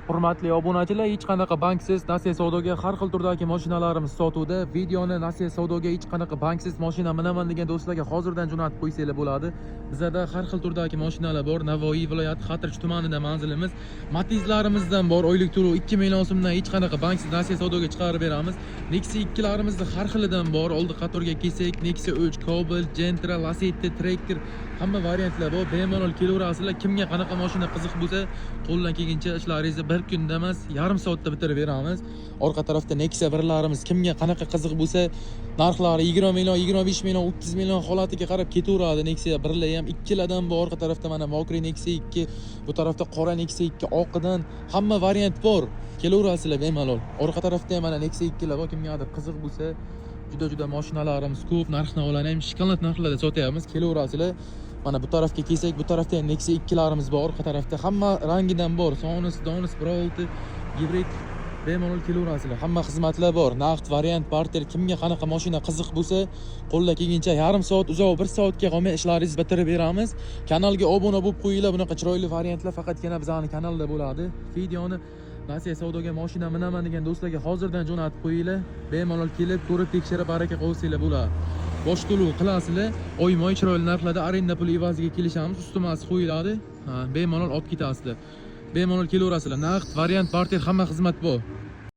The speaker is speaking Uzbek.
Hurmatli obunachilar, hech qanaqa banksiz nasiya savdoga har xil turdagi mashinalarimiz sotuvda. Videoni nasiya savdoga hech qanaqa banksiz mashina minaman degan do'stlarga hozirdan jo'natib qo'ysanglar bo'ladi. Bizada har xil turdagi mashinalar bor. Navoiy viloyati, Xatirchi tumanida manzilimiz. Matizlarimizdan bor, oylik to'lov 2 million so'mdan hech qanaqa banksiz nasiya savdoga chiqarib beramiz. Nexia 2larimizni har xilidan bor. Oldi qatorga kelsak, Nexia 3, Cobalt, Gentra, Lacetti, Tracker, hamma variantlar bor. Bemalol kelaverasizlar. Kimga qanaqa mashina qiziq bo'lsa, qo'ldan kelgancha ishlaringizni bir kunda emas, yarim soatda bitirib beramiz. Orqa tarafda Nexia birlarimiz, kimga qanaqa qiziq bo'lsa, narxlari 20 million, 25 million, 30 million holatiga qarab ketaveradi. Nexia birlar ham, ikkilardan bor. Orqa tarafda mana мокрый Nexia 2, bu tarafda qora Nexia 2, oqidan hamma variant bor. Kelaverasizlar bemalol. Orqa tarafda ham mana Nexia 2 lar bor. Kimgadir qiziq bo'lsa, juda juda mashinalarimiz ko'p, narx navolarni ham shokolad narxlarda sotyapmiz. Kelaverasizlar. Mana bu tarafga kelsak, bu tarafda ham Nexia 2larimiz bor. Orqa tarafda hamma rangidan bor. Sonis, Donis, 1.6 gibrid, bemalol kelaverasizlar. Hamma xizmatlar bor. Naqd variant, barter, kimga qanaqa mashina qiziq bo'lsa, qo'lda kelguncha yarim soat, uzoq bir soatga qolmay ishlaringizni bitirib beramiz. Kanalga obuna bo'lib qo'yinglar. Bunaqa chiroyli variantlar faqatgina bizning kanalda bo'ladi. Videoni nasiya savdoga mashina minaman degan do'stlarga hozirdan jo'natib qo'yinglar. Bemalol kelib, ko'rib, tekshirib, baraka qilsanglar bo'ladi. Bosh to'lov qilasizlar, oyma-oy chiroyli narxlarda arenda puli evaziga kelishamiz, ustimasi qo'yiladi. Ha, bemalol olib ketasizlar. Bemalol kelaverasizlar. Naqd variant, barter, hamma xizmat bor.